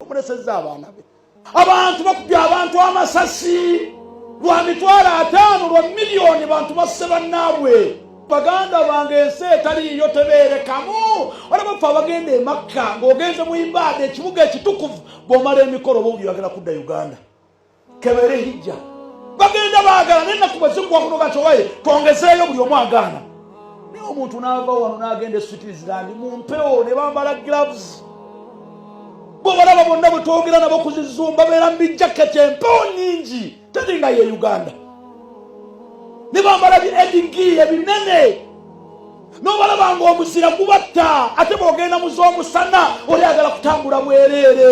Tumulesezza abaana be. Abantu bakubye abantu amasasi lwa 500,000, lwa miliyoni, bantu basse bannaabwe. Baganda bange, ensi etaliiyo tebeerekamu. Olaba ffe abagenda e Makka, ng'ogenze mu ibaada, ekibuga ekitukuvu, bw'omala emikolo oba oyagala kudda Uganda. Kebeere hijja, bagenda baagala, naye naku bwe ziggwa nti owaye twongezeeyo, buli omu agaana. Naye omuntu n'ava wano n'agenda e Switzerland mu mpewo ne bambala gloves. Bwebalaba bonna bwe twogera nabo ku zizumba, babeera mu bijaketi, empewo nyingi, teri nga ye Uganda, ne bambala bi headgear ebinene, n'obalaba nga omuzira gubatta. Ate bw'ogenda mu z'omusana, oli agala kutambula bwereere,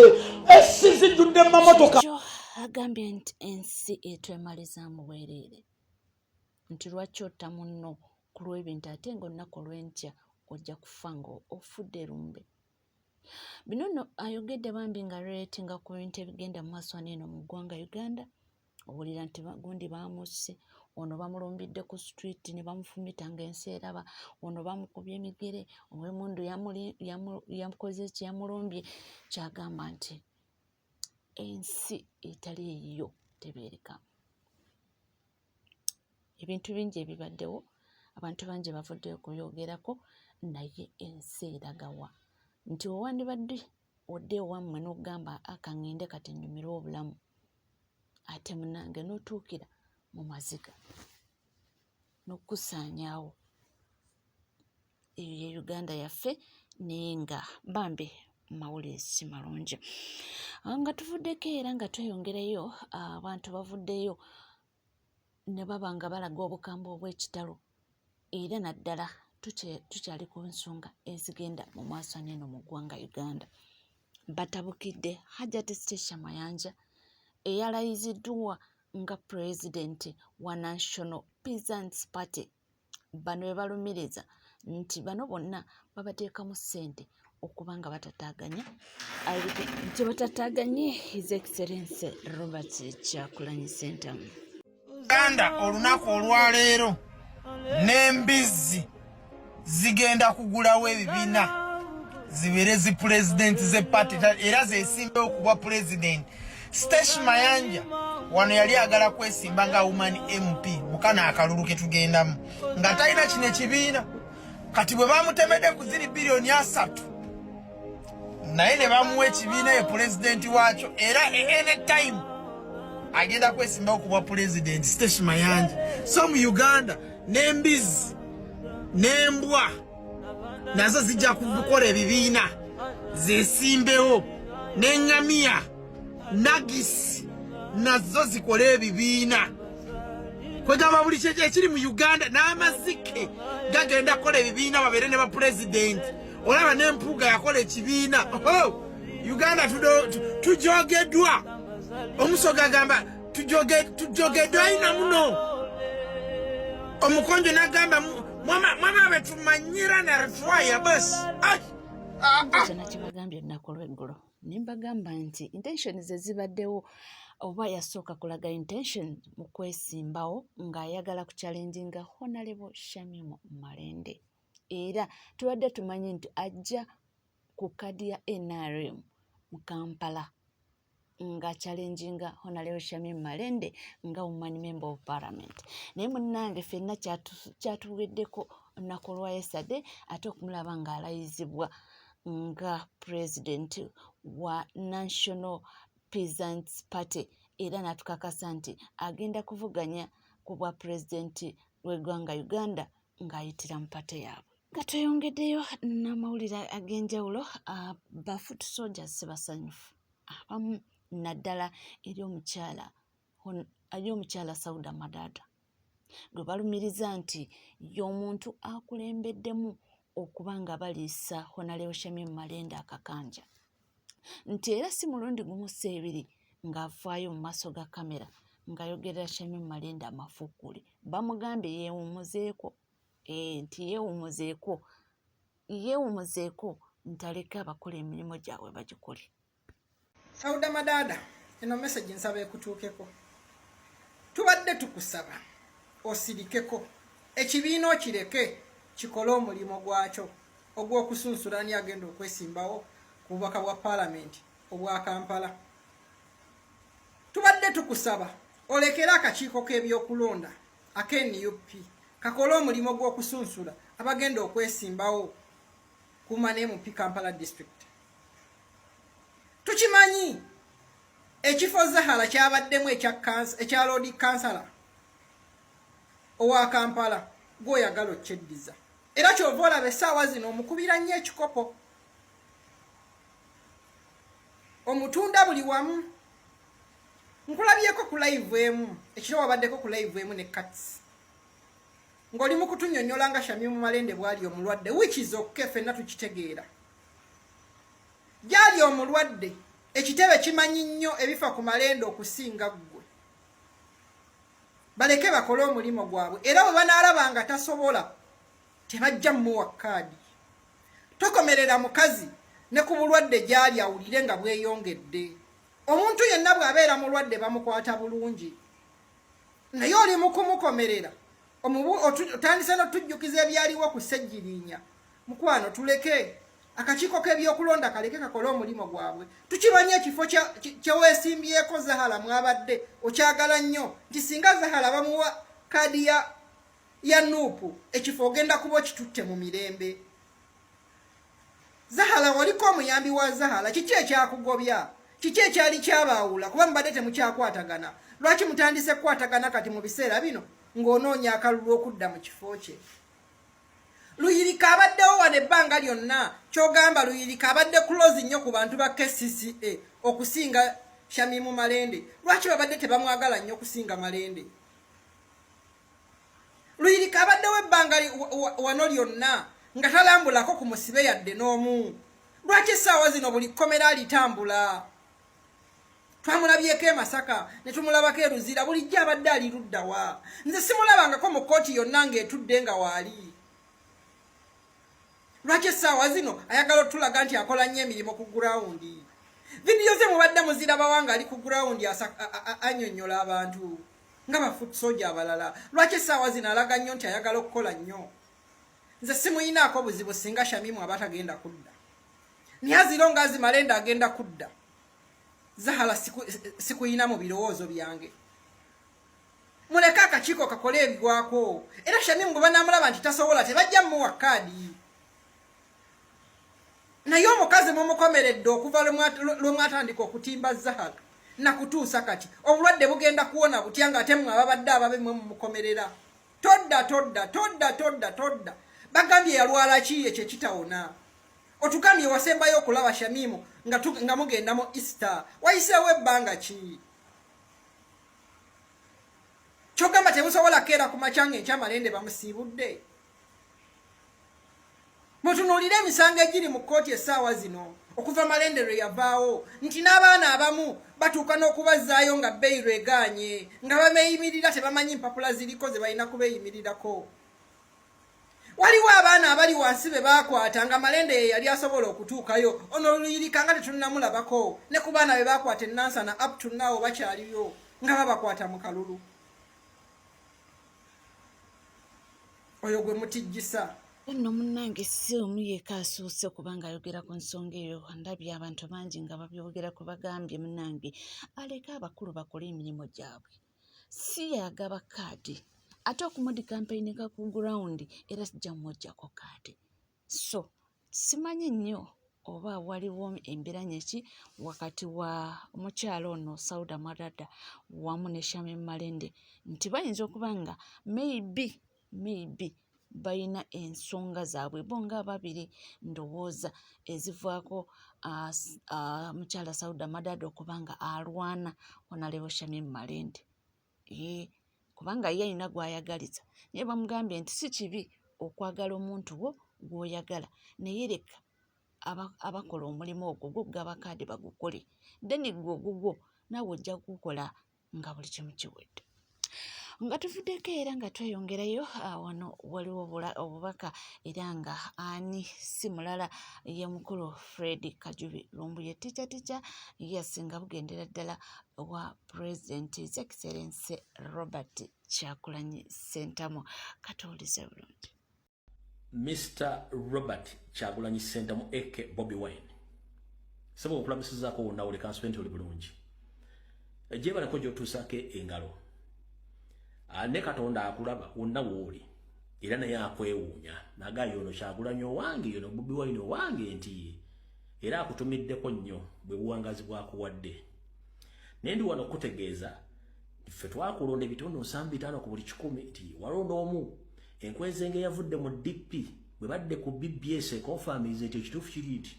esi zijjudde mu mamotoka. Kyo agambye nti ensi etwemalizaamu bwereere, nti lwaki otta munno ku lw'ebintu, ate ng'olunaku olw'enkya ojja kufa nga ofudde lumbe. Bino nno ayogedde bambi nga relatinga ku bintu ebigenda mu maaso wano eno mu ggwanga Uganda. Owulira nti gundi bamusse, ono bamulumbidde ku street ne bamufumita ng'ensi eraba, ono bamukubye emigere, ow'emmundu yamukoze ki, yamulumbye. Kyagamba nti ensi etali eyiyo tebeerekamu. Ebintu bingi ebibaddewo, abantu bangi bavuddeyo okubyogerako, naye ensi eragawa nti wewandibadde odde ewammwe n'okugamba akaŋŋende kati nnyumirwe obulamu, ate munnange n'otuukira mu maziga n'okukusaanyaawo. Eyo ye Uganda yaffe, naye nga bambi mawulire si malungi. Nga tuvuddeko era nga tweyongerayo, abantu bavuddeyo ne baba nga balaga obukambwe obw'ekitalo, era naddala tukyali ku nsonga ezigenda mu maaso neeno mu ggwanga Uganda. Batabukidde Hajat Stecia Mayanja eyalayiziddwa nga pulezidenti wa National Peasants Party. Bano be balumiriza nti bano bonna babateekamu ssente okuba nga batataaganya, nti batataaganye His Excellency Robert Kyagulanyi Ssentamu. Uganda olunaku olwaleero n'embizzi zigenda kugulawo ebibiina, zibeere zi pulezidenti ze party, era zesimbewo kubwa pulezidenti. Stecia Mayanja wano yali agala kwesimba nga woman MP mukana akalulu ketugendamu, nga talina kino ekibiina. Kati bwe bamutemedde ku ziri biliyoni 30, naye ne bamuwa ekibiina, ye pulezidenti waakyo, era anytime agenda kwesimbawo kubwa pulezidenti Stecia Mayanja. So mu Uganda n'embizi n'embwa nazo zijja kukola ebibiina zesimbewo, n'eŋŋamiya nagisi nazo zikole ebibiina. Kwegamba buli kyekyo ekiri mu Uganda, n'amazike gagenda kukola ebibiina, babeere ne bapulezidenti. Olaba n'empuuga yakola ekibiina. Oh, Uganda tujogeddwa. Omusoga agamba tujogeddwa ina muno. Omukonjo nagamba mwama betumanyira naritwaya basi. Kyona kibagambye olunaku olw'eggulo ne mbagamba nti intention ze zibaddewo, oba yasooka kulaga intention mu kwesimbawo ng'ayagala ku challenginga Honorable Shamim Malende, era tubadde tumanyi nti ajja ku kadi ya NRM mu Kampala nga challenginga Honorable Shamim Malende nga woman member of parliament. Naye munnange ffenna kyatuweddeko olunaku olwa yesterday, ate okumulaba ng'alayizibwa nga president wa National Peasants Party, era n'atukakasa nti agenda kuvuganya ku bwa pulezidenti w'eggwanga Uganda ng'ayitira mu party yaabwe. Nga tweyongeddeyo n'amawulire ag'enjawulo, ba foot soldiers si basanyufu abamu, naddala eri omukyala Sauda Madada, gwe balumiriza nti y'omuntu akulembeddemu okuba nga baliisa Honorable Shamim Malende akakanja, nti era si mulundi gumu si ebiri ng'avaayo mu maaso ga kamera ng'ayogerera Shamim Malende amafuukule. Bamugambye yeewummuzeeko, nti yeewummuzeeko, yeewummuzeeko, nti aleke abakola emirimu gyabwe bagikole. Sauda Madada, eno message nsaba ekutuukeko. Tubadde tukusaba osirikeko, ekibiina okireke kikole omulimu gwakyo ogw'okusunsula ani agenda okwesimbawo ku bubaka bwa paalamenti. obwa Kampala. Tubadde tukusaba olekere akakiiko k'ebyokulonda aka NUP kakole omulimu gw'okusunsula abagenda okwesimbawo ku Woman MP Kampala District. Tukimanyi ekifo Zahara kyabaddemu ekya Lord Kansala owa Kampala gw'oyagala okyeddiza, era kyova olaba essaawa zino omukubira nnyo ekikopo, omutunda buli wamu. Nkulabyeko ku live emu ekiro, wabaddeko ku live emu ne Cats ng'oli mu kutunnyonnyola nga Shamimu Malende bw'ali omulwadde, which is okay, ffenna tukitegeera gyali omulwadde. Ekitebe kimanyi nnyo ebifa ku Malende okusinga ggwe. Baleke bakole omulimu gwabwe, era bwe banaalaba nga tasobola, tebajja mmuwa kaadi. Tokomerera mukazi ne ku bulwadde gy'ali awulire nga bweyongedde. Omuntu yenna bw'abeera mulwadde bamukwata bulungi, naye oli mu kumukomerera, otandise n'otujjukiza ebyaliwo ku Ssegirinya. Mukwano, tuleke akakiiko k'ebyokulonda kaleke kakole omulimu gwabwe. Tukimanye ekifo kyeweesimbyeko Zahara mwabadde okyagala nnyo, nti singa Zahara bamuwa kaadi ya NUP, ekifo ogenda kuba okitutte mu mirembe. Zahara, waliko omuyambi wa Zahara. Kiki ekyakugobya? Kiki ekyali kyabaawula? Kuba mubadde temukyakwatagana, lwaki mutandise kukwatagana kati mu biseera bino ng'onoonya akalulu okudda mu kifo kye? Luyirika abaddewo wano ebbanga lyonna. Kyogamba Luyirika abadde close nnyo ku bantu ba KCCA okusinga Shamimu Malende? Lwaki babadde tebamwagala nnyo okusinga Malende? Luyirika abaddewo ebbanga wano lyonna nga talambulako ku musibe yadde n'omu. Lwaki essaawa zino buli kkomera alitambula? Twamulabyeko e Masaka ne tumulabako e Luzira. Bulijjo abadde ali luddawa? Nze simulabangako mu kkooti yonna ng'etudde nga waali. Lwaki essaawa zino ayagala otulaga nti akola nnyo emirimu ku ground? Vidiyo ze mubadde muzirabawa ng'ali ku ground annyonnyola abantu nga ba foot soldier abalala? Lwaki essaawa zino alaga nnyo nti ayagala okukola nnyo? Nze simuyinaako buzibu singa Shamimu aba tagenda kudda, naye aziro nga azimalende agenda kudda. Zahala, sikuyina mu birowoozo byange. Muleke akakiiko kakole ebigwako, era Shamimu bwe banamulaba nti tasobola, tebajja mmuwa kaadi. Naye omukazi mumukomeredde okuva lwe mwatandika okutimba Zahara nakutuusa kati. Obulwadde bugenda kuwona butya nga ate mmwe ababadde ababe mwe mumukomerera? Todda, todda, todda, todda, todda. Bagambye yalwala ki ekyo ekitawona? Otugambye wasembayo okulaba Shamimu nga mugenda mu Easter. Wayiseewo ebbanga ki? Kyogamba temusobola keera ku makya nga enkya Malende bamusiibudde? Mutunuulire emisango egiri mu kkooti essaawa zino okuva Malende lwe yavaawo, nti n'abaana abamu batuuka n'okubazzaayo nga beyiro egaanye, nga babeeyimirira tebamanyi mpapula ziriko ze balina kubeeyimirirako. Waliwo abaana abali wansi be baakwata nga Malende ye yali asobola okutuukayo. Ono Luyirika nga tetunnamulabako ne ku baana be baakwata enansana. Up to now bakyaliyo nga babakwata mu kalulu. Oyo gwe mutijjisa. Nno munnange, si omu yekka asuuse kubanga ayogera ku nsonga eyo. Ndabye abantu bangi nga babyogera ku bagambye munnange aleke abakulu bakole emirimu gyabwe, si yagaba kaadi ate okumudikampeininga ku ground, era sijja mumuggyako kaadi. So simanyi nnyo oba waliwo embiranye ki wakati wa omukyala ono Sauda Mwadada wamu ne Shamim Malende, nti bayinza okuba nga maybe balina ensonga zaabwe bo nga ababiri, ndowooza ezivaako mukyala Sauda Madada okuba nga alwana Honorable Shamim Malende, ee, kubanga ye alina gw'ayagaliza, naye bamugambye nti si kibi okwagala omuntu wo gw'oyagala, naye leka abakola omulimu ogwo gw'okugaba kaadi bagukole, then ggwe ogugwo naawe ojja kugukola nga buli kimu kiwedde. Nga tuvuddeko era nga tweyongerayo, wano waliwo obubaka, era nga ani si mulala ye mukulu Fred Kajubi Lumbuye, tica tica, yes, nga bugendera ddala wa President His Excellency Robert Kyagulanyi Ssentamu. Katuwulize bulungi. Mr. Robert Kyagulanyi Ssentamu aka Bobi Wine. Sebo okulamusizaako wonna wole kansibe nti oli bulungi. Gyebaleko gy'otuusaako engalo. Ne Katonda akulaba wonna w'oli era naye akwewuunya naga yono Kyagulanyi owange, yono Bobi Wine owange, nti era akutumiddeko nnyo bwe buwangazi bwakuwadde. Naye ndi wano okutegeeza ffe twakulonda ebitundu 75 ku buli 100 nti walonda omu. Enkwezenge yavudde mu DP bwe badde ku BBS ekonfamize nti ekituufu kiri nti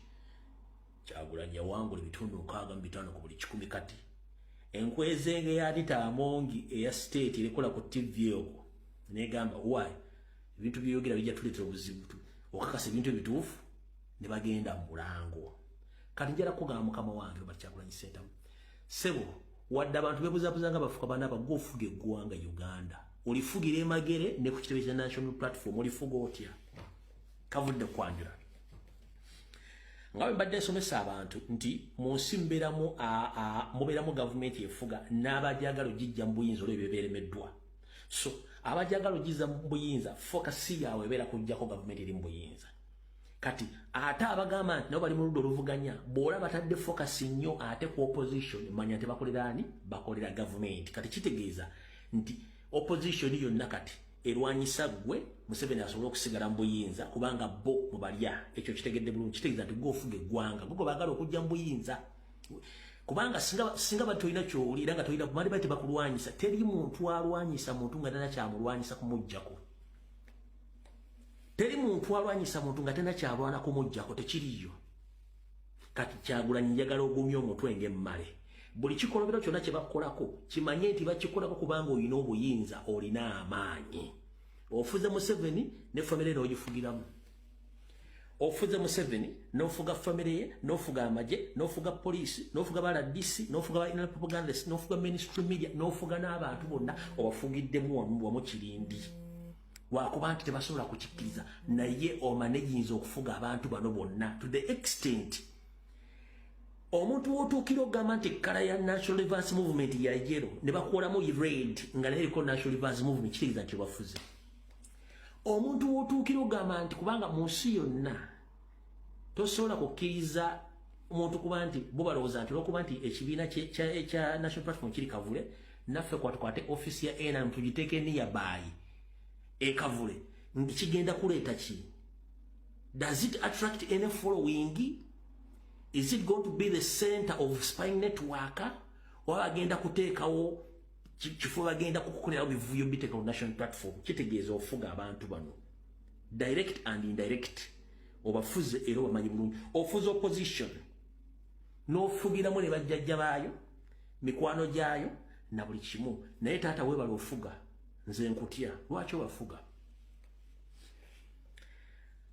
Kyagulanyi yawangula ebitundu 65 ku buli 100. Kati enkwezenge ya Anita Amongi eya state erikola ku TV okwo negamba why ebintu byeyogera bijja tuleetera obuzibu, okakasa ebintu ebituufu ne bagenda mu mulango. Kati njala kugamba mukama wange Robert Kyagulanyi Ssentamu, ssebo, wadde abantu bebuzabuza nga bafuka bana bagwe ofuga eggwanga Uganda, olifugira emagere ne ku kitebe kya National Platform olifuga otya? Kavudde kwanjula nga bwe mbadde nsomesa abantu nti mu nsi mubeeramu gavumenti efuga n'abajagala ogijja mu buyinza olwo ebeeremeddwa. So abajagala ogizza mu buyinza, focus yaabwe ebeera kujjako gavumenti eri mu buyinza. Kati ate abagamba nti nabo bali mu ludda oluvuganya, bw'ola batadde focus nnyo ate ku opposition, manya nti bakolera ani? Bakolera gavumenti. Kati kitegeeza nti opposition yonna kati erwanyisa ggwe Museveni asobole okusigala mu buyinza, kubanga bo mubalya. Ekyo kitegedde bulungi. Kitegeeza nti gwe ofuga eggwanga, gwe baagala okujja mu buyinza, kubanga singa bali tolina kyoli era nga tolina bali bali tebakulwanyisa. Teri muntu alwanyisa muntu nga tana kyamulwanyisa kumuggyako. Teri muntu alwanyisa muntu nga tana kyalwana kumuggyako, tekiriyo. Kati Kyagulanyi, njagala ogumye omutwe ng'emmale. Buli kikolobero kyonna kye bakukolako, kimanye nti bakikolako kubanga olina obuyinza, olina amaanyi. Ofuze Museveni ne famire n'ogifugiramu, ofuze Museveni n'ofuga famire ye, n'ofuga amagye, n'ofuga poliisi, n'ofuga ba RDC, n'ofuga ba propagandist, n'ofuga mainstream media, n'ofuga n'abantu bonna obafugiddemu wamu wamu kirindi. Wakuba nti tebasobola kukikkiriza, naye omanejinza okufuga abantu bano bonna to the extent omuntu wotuukira okugamba nti colour ya National Resistance Movement ya yellow ne bakuwolamu red nga naye eriko National Resistance Movement, kitegeeza nti obafuze. Omuntu wotuukira okugamba nti, kubanga mu nsi yonna tosobola kukkiriza omuntu kuba nti bo balowooza nti olwokuba nti ekibiina kya National Platform kiri Kavule, naffe kwatukwate office ya NRM tugiteeke nearby ekavule, nti kigenda kuleeta ki? Does it attract any following? Is it going to be the center of spying network, oba bagenda kuteekawo kifo bagenda kukukolerawo bivuyo biteeka ku National Platform? Kitegeeza ofuga abantu bano direct and indirect, obafuze era obamanyi bulungi. Ofuze opposition n'ofugiramu ne bajjajja baayo, mikwano gyayo na buli kimu. Naye taata weebala ofuga, nze nkutya. Lwaki obafuga?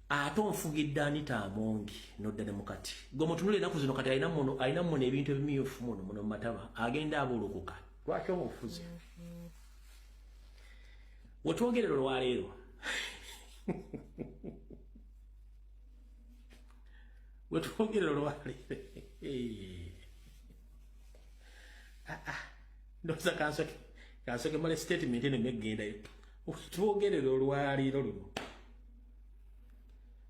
Ate onfugidde Anita Amongi nodda ne mukati gwe mutunula ennaku zino. Kati alina muno, alina muno ebintu ebimyufu muno muno mumatama, agenda abuulukuka. Lwaki omufuze? Wetwogerera olwaleero, wetwogerera olwaleero, ndowooza kansoke male statement eno meggendayo. Wetwogerera olwaleero luno,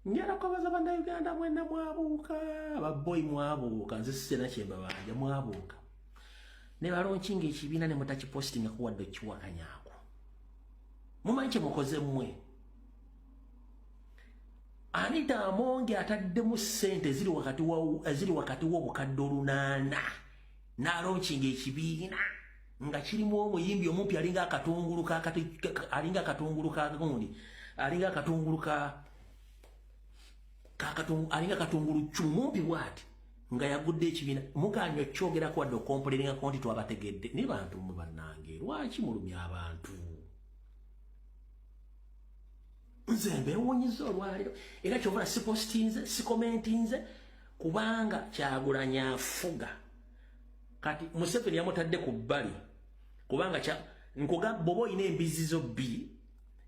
njala kubaza Bannayuganda mwenna mwabuuka, ababoyi mwabuuka, nze sisena kyembabanja, mwabuuka ne balaunchinga ekibiina ne mutakipostinga kuwadde okiwakanyaako. Mumanyi kye mukoze mmwe? Anita Amongi ataddemu ssente eziri wakati w'800,000 n'alaunchinga ekibiina nga kirimu omuyimbi omumpi alinga akatungulu ka gundi, alinga akatungulu ka alinga katungulu mumpi bwati nga yagudde ekibiina. Muganya okyogerako wadde ocomplaininga nti twabategedde. Naye bantu mwe bannange, lwaki mulumya abantu? Nze mbewunyiza olwaliro era kyovula sipostinze, sicommentinze, kubanga Kyagulanya afuga. Kati Museveni yamutadde ku bbali kubanga nkuga bw'oba olina embizi zo bbiri,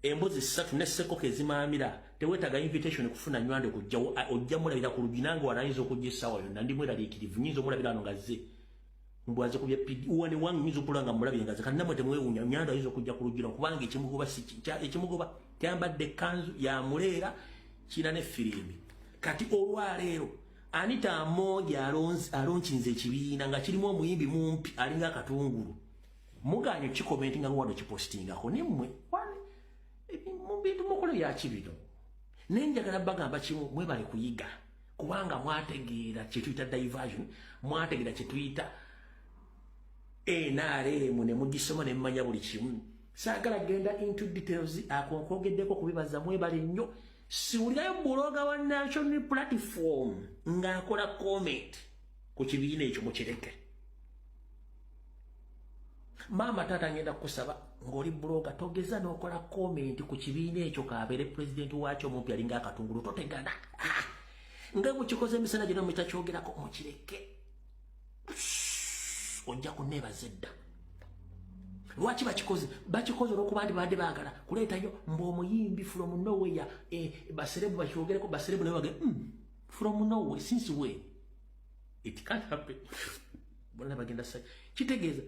embuzi ssatu ne ssekoko ezimaamira, teweetaaga invitation kufuna nywande kujja. Ojja mulabira ku luggi. Nange wanayinza okujja essaawa yonna, ndi mweraliikirivu, nyinza omulabira wano nga zze mbwaze ku bya PD wane wange, nyinza okula nga mulabye nga ze. Kati nammwe temwewuunya, Nywando ayinza okujja ku luggi kubanga ekimugoba si ekimugoba tayambadde ekkanzu yamuleera kina ne firimbi. Kati olwaleero Anita Amongi alonkinze ekibiina nga kirimu omuyimbi mumpi alinga akatungulu. Muganye kikomentinga wadde kipostingako nimmwe mu bintu mukola byaki bino. Naye njagala bagamba kimu, mwebale kuyiga kubanga mwategeera kyetuyita diversion, mwategeera kyetuyita NRM ne mugisoma ne mmanya buli kimu. Saagala genda into details, ako nkwogeddeko kubibaza. Mwebale nnyo. Siwulirayo blogger wa National Platform ng'akola comment ku kibiina ekyo, mukireke. Maama, taata, ngenda kukusaba ng'oli blogger, togeza n'okola comment ku kibiina ekyo, kabeere pulezidenti waakyo omumpi alinga akatungulu. Totegana. Ah! Nga mukikoze emisana gyonna mutakyogerako, mukireke, ojja kuneebaza edda. Lwaki bakikoze? Bakikoze olwokuba nti babadde baagala kuleetayo mbu omuyimbi from nowhere, ba celeb bakyogereko, ba celeb naye bage from nowhere, since when it can't happen. Bonna bagenda sa kitegeeza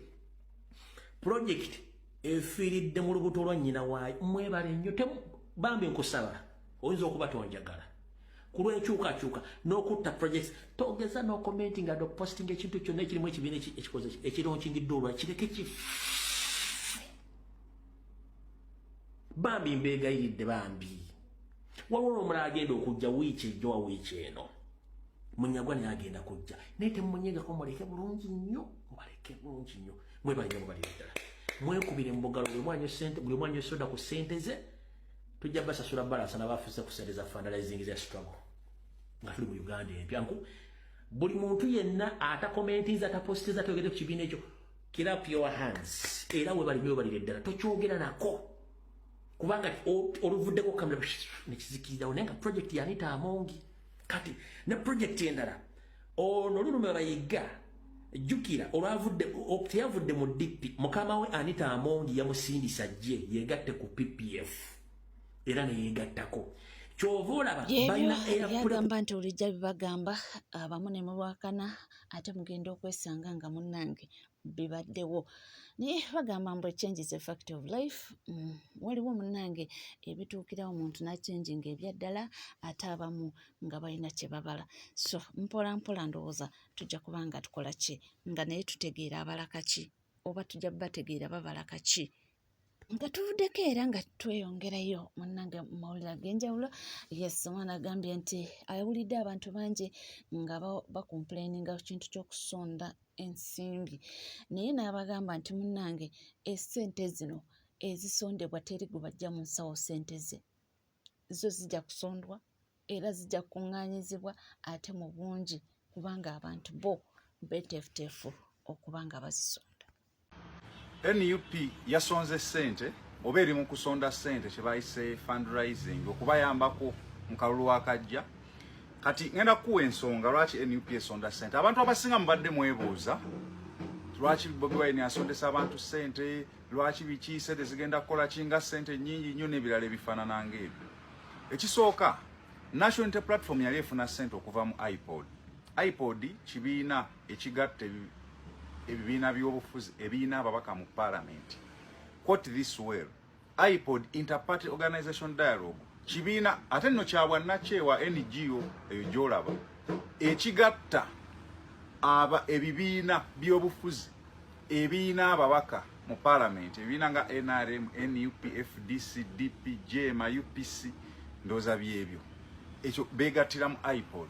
project efiiridde mu lubuto lwa nnyina waayo. Mwebale nnyo. Bambi nkusaba, oyinza okuba tonjagala ku lw'enkyukakyuka n'okutta projects, togeza n'okommentinga, n'opostinga ekintu kyonna ekirimu ekibiina ekikoze ekilaunchingiddwa olwa. Kireke kife bambi, mbeegayiridde bambi. Waliwo n'omulala agenda okujja wiiki ejjo, wa wiiki eno, Munyagwa naye agenda kujja, naye temunyegako, muleke bulungi nnyo, mubaleke bulungi nnyo. Mwebale nnyo, mubalire ddala. Mwekubire mu bugalo, buli mwanywa sente, buli mwanywa soda ku sente ze. Tujja basasula balance n'abafuse ku sente za fundraising za struggle nga tuli mu Uganda empya. Nku buli muntu yenna atakomentinza, atapostinza, atayogedde ku kibiina ekyo, clap your hands. Era webali nnyo, webalire ddala. Tokyogera nako kubanga oluvuddeko kamera nekizikirirawo. Naye nga project ya Anita Amongi kati ne project endala, ono Lulume Bayiga, jjukira olwavudde, teyavudde mu DP, mukama we Anita Amongi yamusindisa gye yegatte ku PPF era neyegattako. Kyova olaba balina byagamba nti olijja bibagamba abamu ne mulwakana, ate mugenda okwesanga nga munnange bibaddewo. Naye bagamba mbu change is a fact of life. Waliwo munnange ebituukirawo omuntu n'achanginga ebyaddala, ate abamu nga balina kye babala. So mpola mpola ndowooza tujja kuba nga tukola ki nga naye tutegeera abala kaki, oba tujja bategeera babala kaki. Nga tuvuddeko era nga tweyongerayo munnange mu mawulire ag'enjawulo. Yes, omwana agambye nti awulidde abantu bangi nga bacomplaininga ku kintu ky'okusonda ensimbi, naye n'abagamba nti munnange, essente zino ezisondebwa teri gwe bajja mu nsawo. Ssente ze zo zijja kusondwa era zijja kukuŋŋaanyizibwa ate mu bungi, kubanga abantu bo beeteefuteefu okuba nga bazisonda. NUP yasonze ssente oba eri mu kusonda ssente kye bayise fundraising okubayambako mu kalulu akajja. Kati ngenda kukuwa ensonga lwaki NUP esonda ssente. Abantu abasinga mubadde mwebuuza lwaki Bobi Wine asondesa abantu ssente, lwaki biki, ssente zigenda kukola ki nga ssente nnyingi nnyo n'ebirala ebifaanana ng'ebyo. Ekisooka, National Unity Platform yali efuna ssente okuva mu IPOD. IPOD kibiina ekigatta ebibiina by'obufuzi ebirina ababaka mu parliament. Quote this well: IPOD, Interparty Organization Dialogue, kibiina ate nno kya bwannakyewa, NGO eyo gy'olaba, ekigatta aba ebibiina by'obufuzi ebirina ababaka mu parliament, ebibiina nga NRM, NUP, FDC, DP, JEEMA, UPC, ndowooza byebyo. Ekyo beegattira mu IPOD,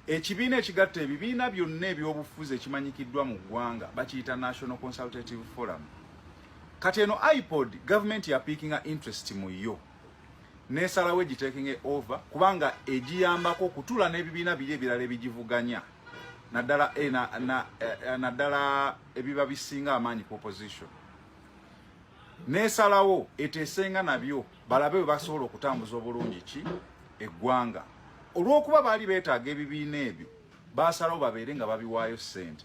ekibiina ekigatta ebibiina byonna ebyobufuzi ekimanyikiddwa mu ggwanga, bakiyita National Consultative Forum. Kati eno IPOD, gavumenti yapickinga interest mu yo nesalawo egitakinge over kubanga egiyambako okutuula n'ebibiina biri ebirala ebigivuganya, naddala naddala ebiba bisinga amaanyi ku opposition, nesalawo eteesenga nabyo balabe bwe basobola okutambuza obulungi ki eggwanga. Olw'okuba baali beetaaga ebibiina ebyo, baasalawo babeere nga babiwaayo ssente,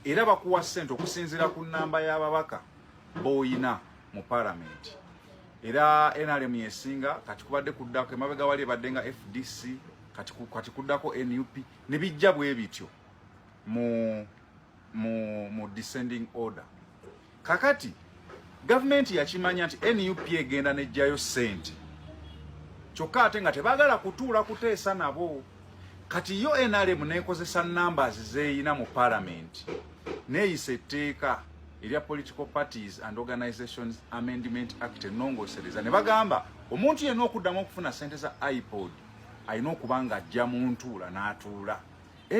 era bakuwa ssente okusinziira ku nnamba y'ababaka b'oyina mu palamenti. Era NRM yesinga kati, kubadde kuddako emabega wali ebadde nga FDC, kati kuddako NUP, ne bijja bwe bityo mu descending order. Kakati gavumenti yakimanya nti NUP egenda nejjayo ssente, kyokka ate nga tebaagala kutuula kuteesa nabo. Kati yo NRM nekozesa numbers zeyina mu parliament neyisa etteeka erya Political Parties and Organizations Amendment Act ennongoosereza, ne bagamba omuntu yenna okuddamu okufuna sente za IPOD alina okuba nga ajja mu ntuula n'atuula.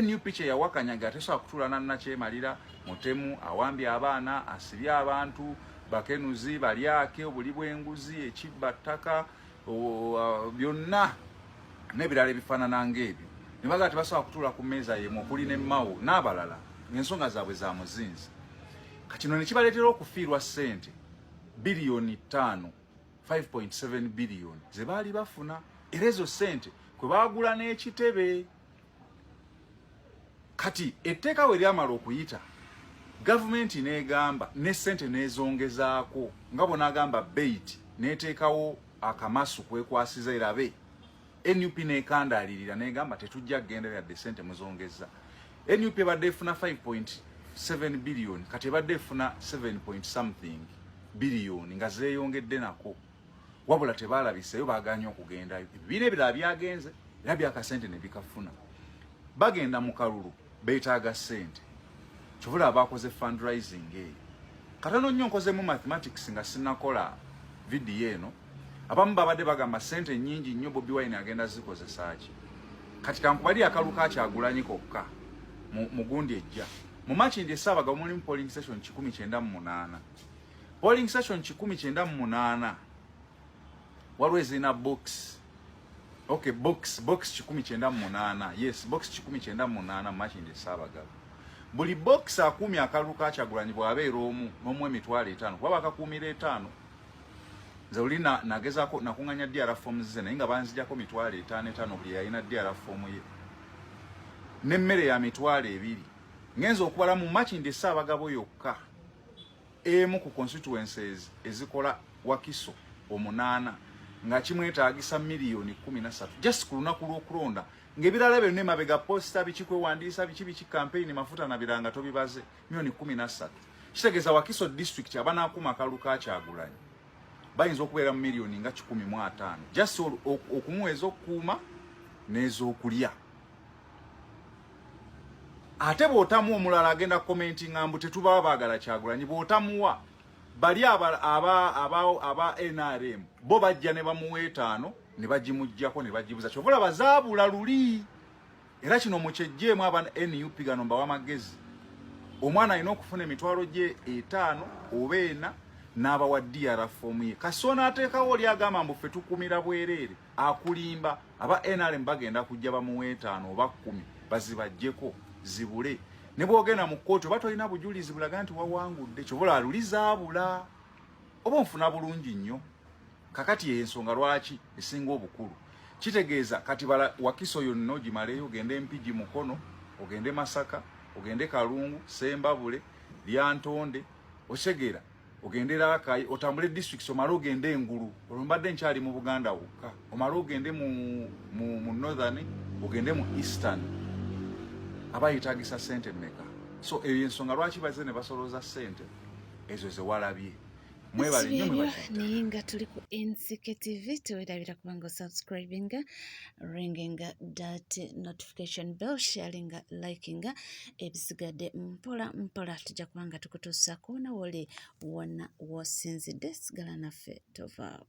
NUP kye yawakanya nga tesobola kutuula na nnakyemalira, mutemu, awambye abaana, asibye abantu, bakenuzi, balyake, obuli bw'enguzi, ekibba ttaka, byonna n'ebirala ebifaanana ng'ebyo, ne bagamba tebasobola kutuula ku mmeeza y'emu okuli ne Mao n'abalala ng'ensonga zaabwe za muzinzi. Kati kino ne kibaleetera okufiirwa ssente biliyoni 5, 5.7 biliyoni ze baali bafuna, era ezo ssente kwe baagula n'ekitebe. Kati etteeka we lyamala okuyita, gavumenti n'egamba ne ssente n'ezongezaako nga bw'onaagamba bait, n'eteekawo akamasu kwekwasiza erabe. NUP n'ekandaalirira n'egamba tetujja kugenda yadde ssente muzongeza. NUP ebadde efuna 5.7 biliyoni, kati ebadde efuna 7 point something biliyoni nga zeeyongedde nako, wabula tebaalabiseeyo, baaganye okugendayo. Ebibiina ebirala byagenze era byakasente ne bikafuna. Bagenda mu kalulu, beetaaga ssente, kyovula abakoze fundraising eyo. Katono nnyo nkozemu mathematics nga sinnakola vidiyo eno. Abamu babadde bagamba ssente nnyingi nnyo, Bobi Wine agenda zikozesa ki? Kati kankubali akalulu ka Kyagulanyi kokka mu gundi ejja mu Makindye Ssaabagabo mulimu polling station 198. Polling station 198, waliwo ezirina box, okay, box 198, yes, box 198 mu Makindye Ssaabagabo. Buli box akuumye akalulu ka Kyagulanyi bw'abeera omu n'omu 50,000, kuba bakakuumira 5. Nze oli nagezaako nakuŋŋanya DR forms ze, naye nga banzijako 50,000 5 buli yalina DR form ye, n'emmere ya 20,000. Ngenza okubala mu Makindye Ssaabagabo yokka, emu ku constituencies ezikola Wakiso omunaana, nga kimwetaagisa miliyoni 13 just ku lunaku lw'okulonda, ng'ebirala byonna emabega, poster, biki, kwewandiisa, biki biki, campaign, mafuta na biranga tobibaze, miliyoni 13. Kitegeeza Wakiso district abanaakuuma akalulu ka Kyagulanyi bayinza okubeera mu miliyoni nga 150 just okumuwa ez'okukuuma n'ez'okulya. Ate bw'otamuwa, omulala agenda commentinga mbu tetubawa, baagala Kyagulanyi. Bw'otamuwa, bali aba NRM bo bajja ne bamuwa 5 ne bagimuggyako ne bagibuza. Kyova olaba zaabula luli. Era kino mukyejjeemu aba NUP, gano mbawa magezi. Omwana alina okufuna emitwalo gye 5 oba 4 n'abawa DR form ye. Kasona ateekawo oli agamba mbu ffe tukumira bwereere, akulimba. Aba NRM bagenda kujja bamuwa 5 oba 10, bazibaggyeko zibule. Ne bwogenda mu kkooti oba tolina bujulizi bulaga nti wawangudde, kyova luli zaabula. Oba onfuna bulungi nnyo. Kakati ensonga lwaki esinga obukulu, kitegeeza kati bala Wakiso yonna ogimaleyo, ogende Mpigi, Mukono, ogende Masaka, ogende Kalungu, Sembabule, Lyantonde, okitegeera, ogende Rakai, otambule districts, omale ogende engulu. Olwo mbadde nkyali mu Buganda wokka. Omale ogende mu northern, ogende mu eastern, aba yetagisa sente mmeka? So eyo ensonga lwaki bazze ne basolooza sente ezo zewalabye. Mwebale nnyo. Ebyo mwebale. Naye nga tuli ku NCK TV, tewerabira kubanga osubscribinga, ringinga that notification bell, sharinga, likinga. Ebisigadde mpola mpola tujja kubanga tukutuusaako nawoli wonna w'osinzidde. Sigala naffe, tovaawo.